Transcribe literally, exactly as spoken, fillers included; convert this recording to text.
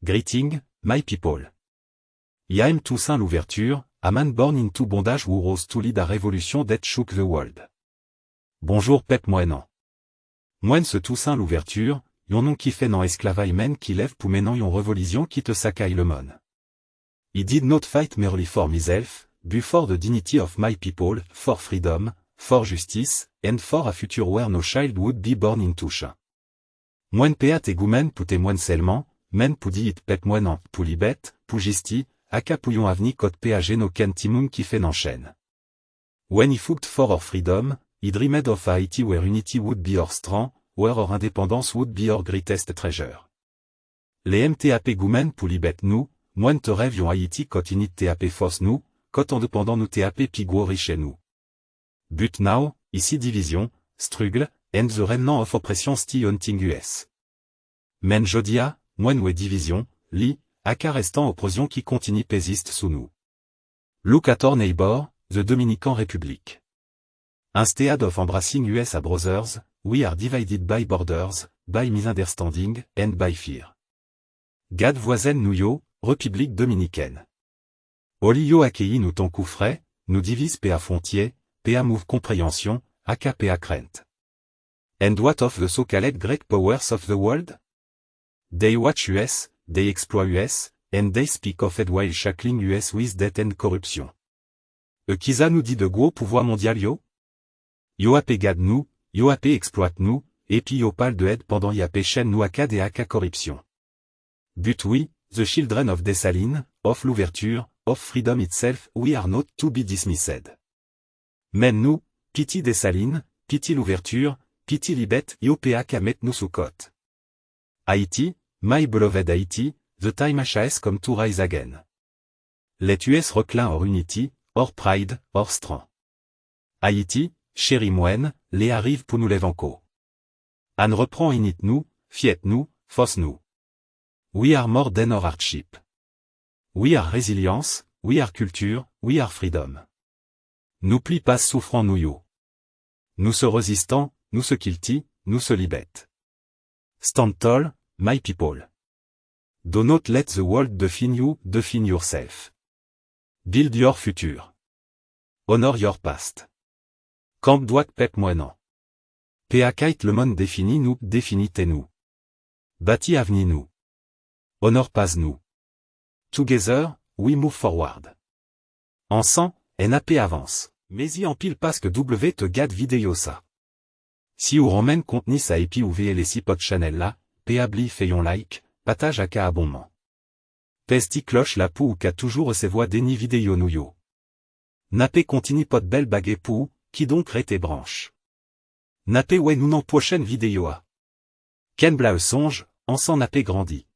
Greeting, my people. I am Toussaint Louverture, a man born into bondage who rose to lead a revolution that shook the world. Bonjou pèp mwen an. Mwen se Toussaint Louverture, yon nonm ki fè nan esklavay men ki lèv pou mennen yon revolizyon ki te sakay lemonn. I did not fight merely for myself, but for the dignity of my people, for freedom, for justice, and for a future where no child would be born in Toussaint. Mwen pa te goumen pou tè mwen sèlman, men pou diyite pèp mwen an, pou libète, pou jistis, aka pou yon avni kote pa gen okenn timoun ki fè nan chenn. When I fought for our freedom, I dreamed of a Haiti where unity would be our strength, where our independence would be our greatest treasure. Lè m te ap goumen pou libète nou, mwen te rèv yon Ayiti kote inite te ap fòs nou, kote endepandans nou te ap pi gwo richès nou. But now, I see division, struggle, and the remnant of oppression still haunting us. Men jodi a, mwen wè divizyon, li, aka restan opresyon ki kontinye pèziste sou nou. Look at our neighbor, the Dominican Republic. Instead of embracing us as brothers, we are divided by borders, by misunderstanding, and by fear. Gad vwazen nou yo, Repiblik Dominikèn. Oli yo akeyi nou tankou frè, nou divize pa fwontyè, pa mank konpreyansyon, aka pa krent. And what of the so-called great powers of the world? They watch us, they exploit us, and they speak of it while shackling us with debt and corruption. E kisa nou di de gwo pouvwa mondyal yo? Yo ap gad nou, yo ap eksplwate nou, epi yo pale de èd pandan y ap chenn nou aka dèt aka koripsyon. But we, the children of Dessalines, of Louverture, of freedom itself, we are not to be dismissed. Men nou, piti Desalin, piti Louverture, piti Libète, yo pa ka met nou sou kont. Haiti, my beloved Haiti, the time has come to rise again. Let us reclaim our unity, our pride, our strength. Ayiti, cheri mwen, lè a rive pou nou leve ankò. Ann reprann inite nou, fyète nou, fòs nou. We are more than our hardship. We are resilience, we are culture, we are freedom. Nou pli pase soufrans nou yo. Nou se rezistans, nou se kilti, nou se libète. Stand tall, my people. Do not let the world define you, define yourself. Build your future. Honor your past. Kanpe dwat pèp mwen an. Pa kite lemonn defini nou, defini tè nou. Bati avni nou. Honor past nou. Together, we move forward. Ansanm, n ap avanse. Mèsi anpil paske w te gad videyo sa. Si ou renmen kontni sa epi ou vle sipòte chanèl la, pa bliye fè yon like, pataje ak abònman. Peze ti klòch la pou ou ka toujou resevwa dènye videyo nou yo. N ap kontinye pote bèl bagay pou ou, kidonk rete branche. N ap wè nou nan pwochèn videyo a. Kenbe la e sonje, ansanm n ap grandi.